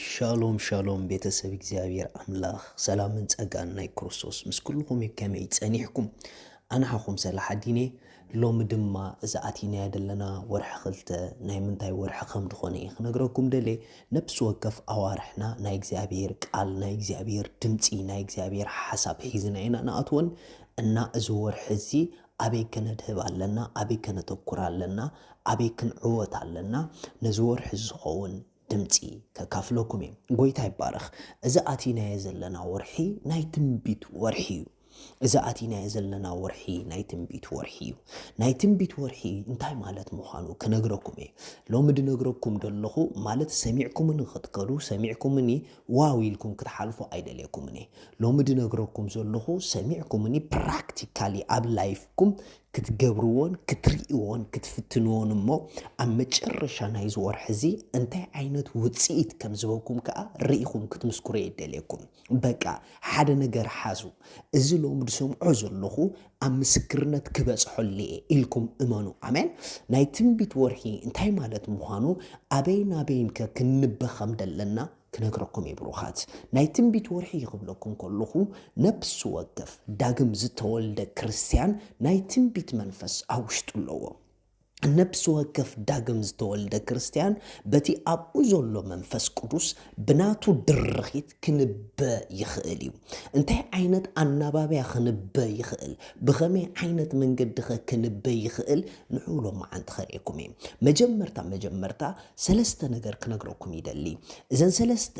ሻሎም ሻሎም ቤተሰብ እግዚኣብሔር ኣምላኽ ሰላምን ጸጋን ናይ ክርስቶስ ምስ ኩልኹም እዩ። ከመይ ጸኒሕኩም? ኣነ ሓኹም ሰላሓዲን እየ። ሎሚ ድማ እዛ ኣቲናያ ዘለና ወርሒ ክልተ ናይ ምንታይ ወርሒ ከም ዝኾነ እየ ክነግረኩም ደልየ። ነፍሲ ወከፍ ኣዋርሕና ናይ እግዚኣብሔር ቃል፣ ናይ እግዚኣብሔር ድምፂ፣ ናይ እግዚኣብሔር ሓሳብ ሒዝና ኢና ንኣትወን እና እዚ ወርሒ እዚ ኣበይ ከነድህብ ኣለና፣ ኣበይ ከነተኩር ኣለና፣ ኣበይ ክንዕወት ኣለና፣ ነዚ ወርሒ ዝኸውን ድምፂ ከካፍለኩም እየ። ጎይታ ይባረኽ። እዚ ኣቲናዮ ዘለና ወርሒ ናይ ትንቢት ወርሒ እዩ። እዚ ኣቲናዮ ዘለና ወርሒ ናይ ትንቢት ወርሒ እዩ። ናይ ትንቢት ወርሒ እንታይ ማለት ምዃኑ ክነግረኩም እየ። ሎሚ ድነግረኩም ዘለኹ ማለት ሰሚዕኩምኒ ክትከዱ፣ ሰሚዕኩምኒ ዋው ኢልኩም ክትሓልፉ ኣይደልየኩምን እየ። ሎሚ ድነግረኩም ዘለኹ ሰሚዕኩምኒ ፕራክቲካሊ ኣብ ላይፍኩም ክትገብርዎን ክትርእይዎን ክትፍትንዎን እሞ ኣብ መጨረሻ ናይዚ ወርሒ እዚ እንታይ ዓይነት ውፅኢት ከም ዝበኩም ከዓ ርኢኹም ክትምስክሩ እየ ደልየኩም። በቃ ሓደ ነገር ሓዙ። እዚ ሎሚ ዝሰምዖ ዘለኹ ኣብ ምስክርነት ክበፅሐሉ እየ ኢልኩም እመኑ። ኣሜን። ናይ ትንቢት ወርሒ እንታይ ማለት ምዃኑ ኣበይን ኣበይን ከ ክንበ ከም ደለና ክነግረኩም እየ ብሩኻት። ናይ ትንቢት ወርሒ ክብለኩም ከለኹ ነፍሲ ወከፍ ዳግም ዝተወልደ ክርስትያን ናይ ትንቢት መንፈስ ኣብ ውሽጡ ኣለዎ። ነፍሲ ወከፍ ዳግም ዝተወልደ ክርስትያን በቲ ኣብኡ ዘሎ መንፈስ ቅዱስ ብናቱ ድርኺት ክንበ ይኽእል እዩ። እንታይ ዓይነት ኣናባብያ ክንበ ይኽእል? ብኸመይ ዓይነት መንገዲ ኸ ክንበ ይኽእል? ንዑ ሎም መዓንቲ ኸርእየኩም እየ። መጀመርታ መጀመርታ ሰለስተ ነገር ክነግረኩም ይደሊ። እዘን ሰለስተ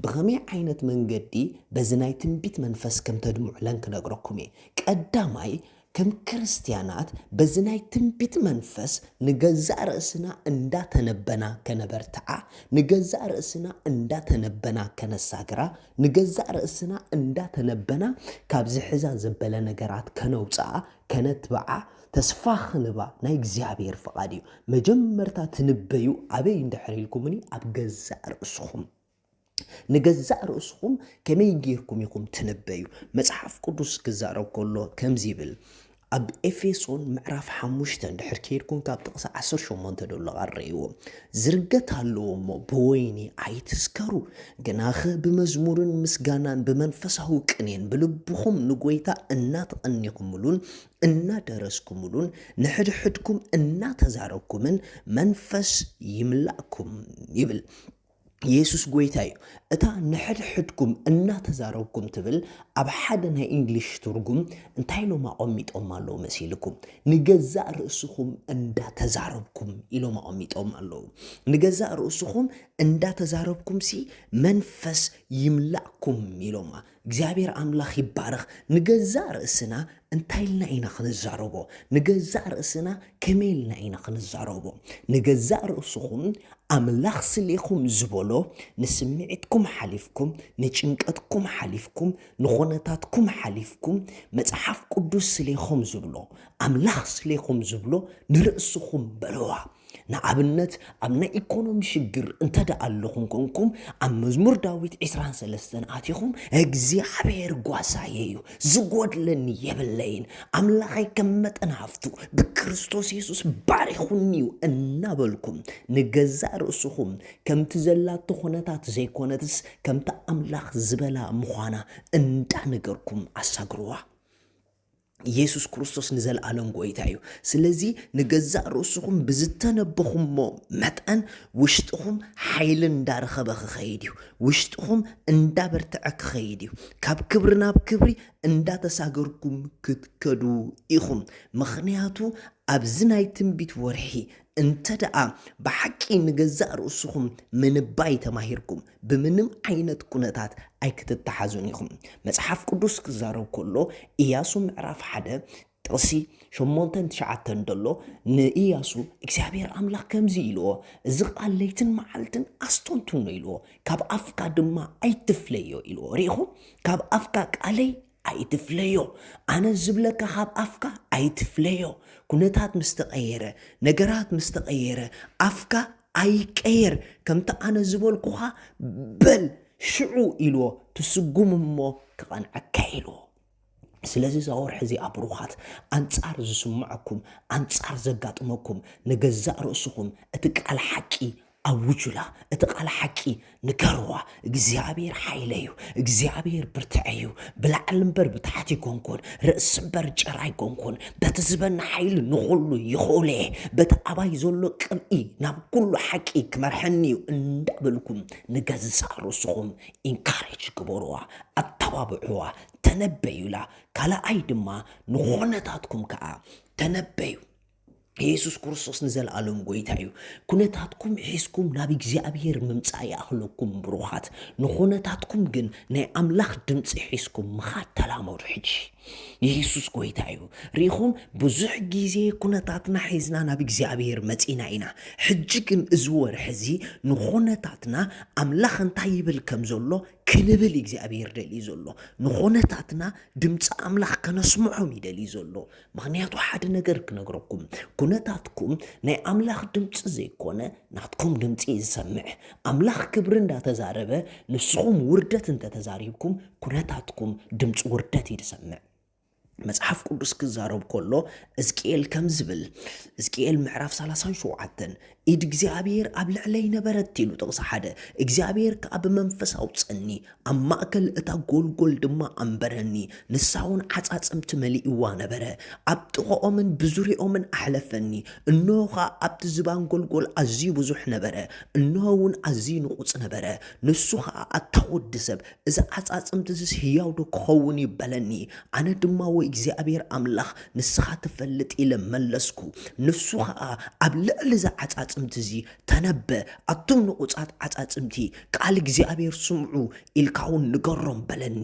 ብኸመይ ዓይነት መንገዲ በዚ ናይ ትንቢት መንፈስ ከም ተድምዑለን ክነግረኩም እየ። ቀዳማይ ከም ክርስትያናት በዚ ናይ ትንቢት መንፈስ ንገዛእ ርእስና እንዳተነበና ከነበርትዓ፣ ንገዛእ ርእስና እንዳተነበና ከነሳግራ፣ ንገዛእ ርእስና እንዳተነበና ካብ ዝሕዛ ዘበለ ነገራት ከነውፅኣ፣ ከነትብዓ፣ ተስፋ ክንባ ናይ እግዚኣብሔር ፍቓድ እዩ። መጀመርታ ትንበዩ ኣበይ እንድሕር ኢልኩምኒ ኣብ ገዛእ ርእስኹም። ንገዛእ ርእስኹም ከመይ ጌርኩም ኢኹም ትንበዩ? መጽሓፍ ቅዱስ ክዛረብ ከሎ ከምዚ ይብል። ኣብ ኤፌሶን ምዕራፍ ሓሙሽተ እንድሕር ከይድኩም ካብ ጥቕሲ ዓሰርተ ሸሞንተ ደሎ ቃል ርእይዎ። ዝርገት ኣለዎ እሞ ብወይኒ ኣይትስከሩ፣ ግናኸ ብመዝሙርን ምስጋናን ብመንፈሳዊ ቅኔን ብልብኹም ንጎይታ እናተቐኒኹምሉን እናደረስኩምሉን ንሕድሕድኩም እናተዛረብኩምን መንፈስ ይምላእኩም ይብል። የሱስ ጎይታ እዩ። እታ ንሕድሕድኩም እናተዛረብኩም ትብል ኣብ ሓደ ናይ እንግሊሽ ትርጉም እንታይ ኢሎም ኣቐሚጦም ኣለዉ መሲልኩም? ንገዛእ ርእስኹም እንዳተዛረብኩም ኢሎም ኣቐሚጦም ኣለዉ። ንገዛእ ርእስኹም እንዳተዛረብኩም ሲ መንፈስ ይምላእኩም ኢሎማ። እግዚኣብሔር ኣምላኽ ይባረኽ። ንገዛእ ርእስና እንታይ ኢልና ኢና ክንዛረቦ? ንገዛእ ርእስና ከመይ ኢልና ኢና ክንዛረቦ? ንገዛእ ርእስኹም ኣምላኽ ስሌኹም ዝበሎ ንስምዒትኩም ሓሊፍኩም፣ ንጭንቀትኩም ሓሊፍኩም፣ ንኹነታትኩም ሓሊፍኩም፣ መጽሓፍ ቅዱስ ስሌኹም ዝብሎ፣ ኣምላኽ ስሌኹም ዝብሎ ንርእስኹም በልዋ። ንኣብነት ኣብ ናይ ኢኮኖሚ ሽግር እንተ ደኣ ኣለኹም ኮንኩም ኣብ መዝሙር ዳዊት ዕስራን ሰለስተን ኣቲኹም እግዚኣብሔር ጓሳየ እዩ፣ ዝጎድለኒ የብለይን፣ ኣምላኸይ ከም መጠን ሃፍቱ ብክርስቶስ የሱስ ባሪኹኒ እዩ እናበልኩም ንገዛእ ርእስኹም ከምቲ ዘላቶ ኩነታት ዘይኮነትስ ከምቲ ኣምላኽ ዝበላ ምዃና እንዳነገርኩም ኣሳግርዋ። ኢየሱስ ክርስቶስ ንዘለኣለም ጎይታ እዩ። ስለዚ ንገዛእ ርእስኹም ብዝተነበኹሞ መጠን ውሽጥኹም ሓይሊ እንዳረኸበ ክኸይድ እዩ። ውሽጥኹም እንዳበርትዐ ክኸይድ እዩ። ካብ ክብሪ ናብ ክብሪ እንዳተሳገርኩም ክትከዱ ኢኹም። ምኽንያቱ ኣብዚ ናይ ትንቢት ወርሒ እንተ ደኣ ብሓቂ ንገዛእ ርእስኹም ምንባይ ተማሂርኩም፣ ብምንም ዓይነት ኩነታት ኣይክትተሓዙን ኢኹም። መጽሓፍ ቅዱስ ክዛረብ ከሎ ኢያሱ ምዕራፍ ሓደ ጥቕሲ ሸሞንተን ትሽዓተን ደሎ ንኢያሱ እግዚኣብሔር ኣምላኽ ከምዚ ኢልዎ፣ እዚ ቃል ለይትን መዓልትን ኣስተንትኖ ኢልዎ። ካብ ኣፍካ ድማ ኣይትፍለዮ ኢልዎ። ርኢኹም? ካብ ኣፍካ ቃለይ ኣይትፍለዮ። ኣነ ዝብለካ ካብ ኣፍካ ኣይትፍለዮ። ኩነታት ምስ ተቐየረ፣ ነገራት ምስ ተቐየረ፣ ኣፍካ ኣይቀየር። ከምቲ ኣነ ዝበልኩኻ በል ሽዑ ኢልዎ፣ ትስጉም እሞ ክቐንዐካ ኢልዎ። ስለዚ እዛ ወርሒ እዚኣ ብሩኻት፣ ኣንጻር ዝስምዐኩም፣ ኣንጻር ዘጋጥመኩም፣ ንገዛእ ርእስኹም እቲ ቃል ሓቂ ኣውጁላ፣ እቲ ቃል ሓቂ ንገርዋ። እግዚኣብሔር ሓይለይ እዩ፣ እግዚኣብሔር ብርትዐይ እዩ። ብላዕሊ እምበር ብታሕቲ ኣይኮንኩን፣ ርእሲ እምበር ጭራ ኣይኮንኩን። በቲ ዝበኒ ሓይሊ ንኹሉ ይኽእሎ እየ። በቲ ኣባይ ዘሎ ቅብኢ ናብ ኩሉ ሓቂ ክመርሐኒ እዩ እንዳበልኩም ንገዛእ ርእስኹም ኢንካሬጅ ግበርዋ፣ ኣተባብዕዋ፣ ተነበዩላ። ካልኣይ ድማ ንኾነታትኩም ከኣ ተነበዩ። የሱስ ክርስቶስ ንዘለኣለም ጎይታ እዩ። ኩነታትኩም ሒዝኩም ናብ እግዚኣብሔር ምምጻእ ይኣኽለኩም ብሩኻት። ንኹነታትኩም ግን ናይ ኣምላኽ ድምጺ ሒዝኩም ምኻድ ተላመዱ። ሕጂ የሱስ ጎይታ እዩ። ርኢኹም፣ ብዙሕ ግዜ ኩነታትና ሒዝና ናብ እግዚኣብሔር መጺና ኢና። ሕጂ ግን እዚ ወርሒ እዚ ንኹነታትና ኣምላኽ እንታይ ይብል ከም ዘሎ ክንብል እግዚኣብሔር ደልዩ ዘሎ። ንኹነታትና ድምፂ ኣምላኽ ከነስምዖም ይደልዩ ዘሎ። ምኽንያቱ ሓደ ነገር ክነግረኩም፣ ኩነታትኩም ናይ ኣምላኽ ድምፂ ዘይኮነ ናትኩም ድምፂ እዩ ዝሰምዕ። ኣምላኽ ክብሪ እንዳተዛረበ ንስኹም ውርደት እንተተዛሪብኩም ኩነታትኩም ድምፂ ውርደት እዩ ዝሰምዕ። መጽሓፍ ቅዱስ ክዛረብ ከሎ እዝቅኤል ከም ዝብል፣ እዝቅኤል ምዕራፍ ሰላሳን ሸውዓተን፣ ኢድ እግዚኣብሔር ኣብ ልዕለይ ነበረት ኢሉ ጥቕሲ ሓደ። እግዚኣብሔር ከኣ ብመንፈስ ኣውጸኒ፣ ኣብ ማእከል እታ ጎልጎል ድማ ኣንበረኒ። ንሳ እውን ዓጻጽምቲ መሊእዋ ነበረ። ኣብ ጥቓኦምን ብዙሪኦምን ኣሕለፈኒ። እንሆ ኸኣ ኣብቲ ዝባን ጎልጎል ኣዝዩ ብዙሕ ነበረ። እንሆ እውን ኣዝዩ ንቑጽ ነበረ። ንሱ ኸኣ ኣታ ወዲ ሰብ፣ እዚ ዓጻጽምቲ እዚስ ህያው ዶ ክኸውን እዩ በለኒ። ኣነ ድማ ወይ እግዚኣብሔር ኣምላኽ ንስኻ ትፈልጥ ኢለ መለስኩ። ንሱ ኸኣ ኣብ ልዕሊ እዚ ዓጻጽምቲ እዚ ተነበ፣ ኣቱም ንቑጻት ዓጻጽምቲ ቃል እግዚኣብሔር ስምዑ ኢልካ እውን ንገሮም በለኒ።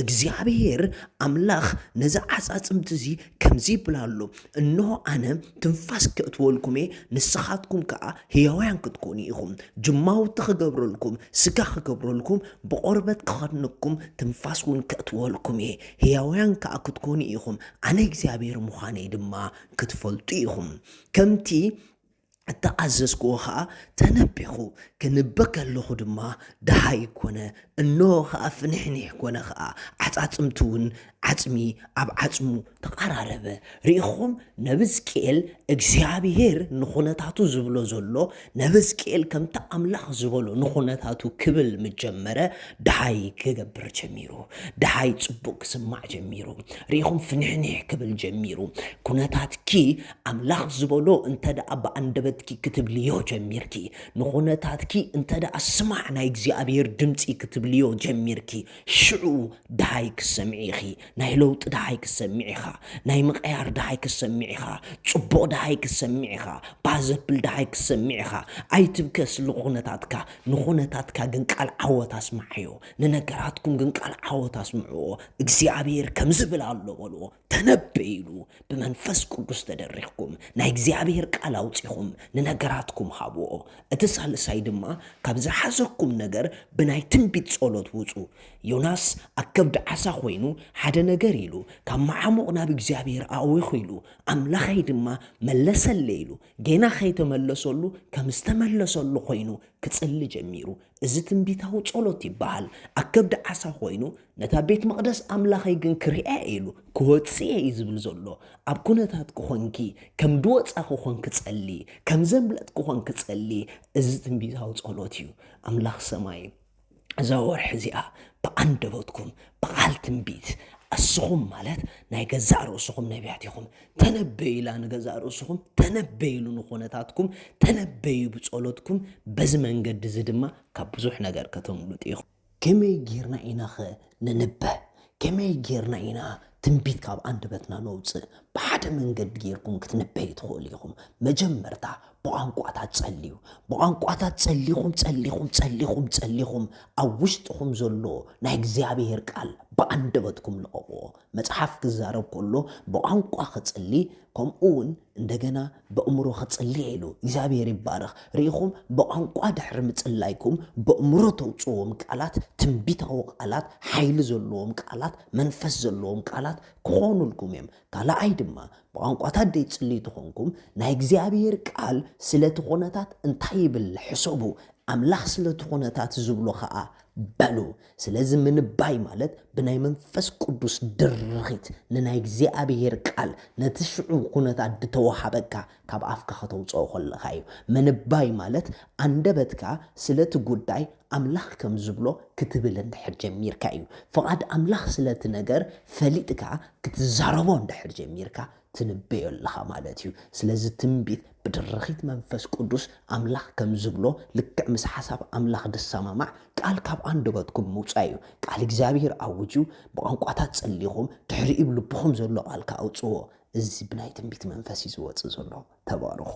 እግዚኣብሔር ኣምላኽ ነዚ ዓጻጽምቲ እዚ ከምዚ ይብል ኣሎ፣ እንሆ ኣነ ትንፋስ ከእትወልኩም እየ፣ ንስኻትኩም ከኣ ህያውያን ክትኮኑ ኢኹም። ጅማውቲ ክገብረልኩም፣ ስጋ ክገብረልኩም፣ ብቆርበት ክኸድነኩም፣ ትንፋስ እውን ከእትወልኩም እየ። ህያውያን ከኣ ክትኮኑ ኢኹም፣ ኣነ እግዚኣብሔር ምዃነይ ድማ ክትፈልጡ ኢኹም። ከምቲ እተኣዘዝክዎ ኸኣ ተነቢኹ፣ ክንበ ከለኹ ድማ ደሃይ ኮነ፣ እንሆ ኸኣ ፍንሕኒሕ ኮነ ኸኣ፣ ዓጻጽምቲ እውን ዓጽሚ ኣብ ዓጽሙ ተቐራረበ። ርኢኹም፣ ነብዝቅኤል እግዚኣብሔር ንኹነታቱ ዝብሎ ዘሎ፣ ነብዝቅኤል ከምቲ ኣምላኽ ዝበሎ ንኹነታቱ ክብል ምስ ጀመረ፣ ደሃይ ክገብር ጀሚሩ። ደሃይ ጽቡቕ ክስማዕ ጀሚሩ። ርኢኹም፣ ፍንሕኒሕ ክብል ጀሚሩ። ኩነታትኪ ኣምላኽ ዝበሎ እንተ ደኣ ብኣንደበትኪ ክትብልዮ ጀሚርኪ፣ ንኹነታትኪ እንተ ደኣ ስማዕ ናይ እግዚኣብሔር ድምጺ ክትብልዮ ጀሚርኪ፣ ሽዑ ደሃይ ክትሰምዒ ኢኺ። ናይ ለውጢ ደሃይ ክትሰምዕ ኢኻ። ናይ ምቕያር ደሃይ ክትሰምዕ ኢኻ። ጽቡቕ ደሃይ ክትሰምዕ ኢኻ። ባህ ዘብል ደሃይ ክትሰምዕ ኢኻ። ኣይትብከ ስለ ኩነታትካ፣ ንኹነታትካ ግን ቃል ዓወት ኣስምዓዮ። ንነገራትኩም ግን ቃል ዓወት ኣስምዕዎ። እግዚኣብሔር ከም ዝብል ኣሎ በልዎ። ተነበይ ኢሉ ብመንፈስ ቅዱስ ተደሪኽኩም ናይ እግዚኣብሔር ቃል ኣውጺኹም ንነገራትኩም ሃብዎ። እቲ ሳልሳይ ድማ ካብ ዝሓዘኩም ነገር ብናይ ትንቢት ጸሎት ውጹ። ዮናስ ኣብ ከብዲ ዓሳ ኮይኑ ሓደ ነገር ኢሉ፣ ካብ መዓሙቕ ናብ እግዚኣብሔር ኣእዊኹ ኢሉ፣ ኣምላኸይ ድማ መለሰለይ ኢሉ፣ ጌና ከይተመለሰሉ ከም ዝተመለሰሉ ኮይኑ ክጽሊ ጀሚሩ። እዚ ትንቢታዊ ጸሎት ይበሃል። ኣብ ከብዲ ዓሳ ኮይኑ ነታ ቤት መቕደስ ኣምላኸይ ግን ክሪኣ እየ ኢሉ ክወጽእ እየ እዩ ዝብል ዘሎ። ኣብ ኩነታት ክኾንኪ ከም ድወጻ ክኾን ክጸሊ፣ ከም ዘምለጥ ክኾን ክጸሊ፣ እዚ ትንቢታዊ ጸሎት እዩ። ኣምላኽ ሰማይ እዛ ወርሒ እዚኣ ብኣንደበትኩም ብቓል ትንቢት እስኹም ማለት ናይ ገዛእ ርእስኹም ነቢያት ኢኹም። ተነበዩ ኢላ ንገዛእ ርእስኹም፣ ተነበዩ ኢሉ ንኹነታትኩም፣ ተነበዩ ብጸሎትኩም። በዚ መንገዲ እዚ ድማ ካብ ብዙሕ ነገር ከተምልጡ ኢኹም። ከመይ ጌርና ኢናኸ ንንበ? ከመይ ጌርና ኢና ትንቢት ካብ ኣንደበትና ነውጽእ? ብሓደ መንገዲ ጌርኩም ክትንበዩ ትኽእሉ ኢኹም። መጀመርታ ብቋንቋታት ጸልዩ። ብቋንቋታት ጸሊኹም፣ ጸሊኹም፣ ጸሊኹም፣ ጸሊኹም ኣብ ውሽጥኹም ዘሎ ናይ እግዚኣብሔር ቃል ብኣንደበትኩም ልቐቕዎ። መጽሓፍ ክዛረብ ከሎ ብቋንቋ ክጽሊ፣ ከምኡ እውን እንደገና በእምሮ ክጽሊ ኢሉ እግዚኣብሔር ይባረኽ። ርኢኹም፣ ብቋንቋ ድሕሪ ምጽላይኩም በእምሮ ተውጽዎም ቃላት ትንቢታዊ ቃላት፣ ሓይሊ ዘለዎም ቃላት፣ መንፈስ ዘለዎም ቃላት ክኾኑልኩም እዮም። ካልኣይ ድማ ብቋንቋታት ደይጽልዩ ተኾንኩም ናይ እግዚኣብሔር ቃል ስለቲ ኾነታት እንታይ ይብል ሕሰቡ። ኣምላኽ ስለቲ ኾነታት ዝብሎ ኸኣ በሉ። ስለዚ ምንባይ ማለት ብናይ መንፈስ ቅዱስ ድርኺት ንናይ እግዚኣብሔር ቃል ነቲ ሽዑ ኩነታት ዝተወሃበካ ካብ ኣፍካ ከተውፅኦ ከለኻ እዩ። ምንባይ ማለት ኣንደበትካ ስለቲ ጉዳይ ኣምላኽ ከም ዝብሎ ክትብል እንድሕር ጀሚርካ እዩ። ፍቓድ ኣምላኽ ስለቲ ነገር ፈሊጥካ ክትዛረቦ እንድሕር ጀሚርካ ትንበዮ ኣለኻ ማለት እዩ። ስለዚ ትንቢት ብድርኺት መንፈስ ቅዱስ ኣምላኽ ከም ዝብሎ ልክዕ ምስ ሓሳብ ኣምላኽ ዝሰማማዕ ቃል ካብ ኣንደበትኩም ምውፃእ እዩ። ቃል እግዚኣብሔር ኣውጁ፣ ብቋንቋታት ጸሊኹም ድሕሪኡ ብልብኹም ዘሎ ቃል ከኣውፅዎ። እዚ ብናይ ትንቢት መንፈስ እዩ ዝወፅእ ዘሎ። ተባረኹ።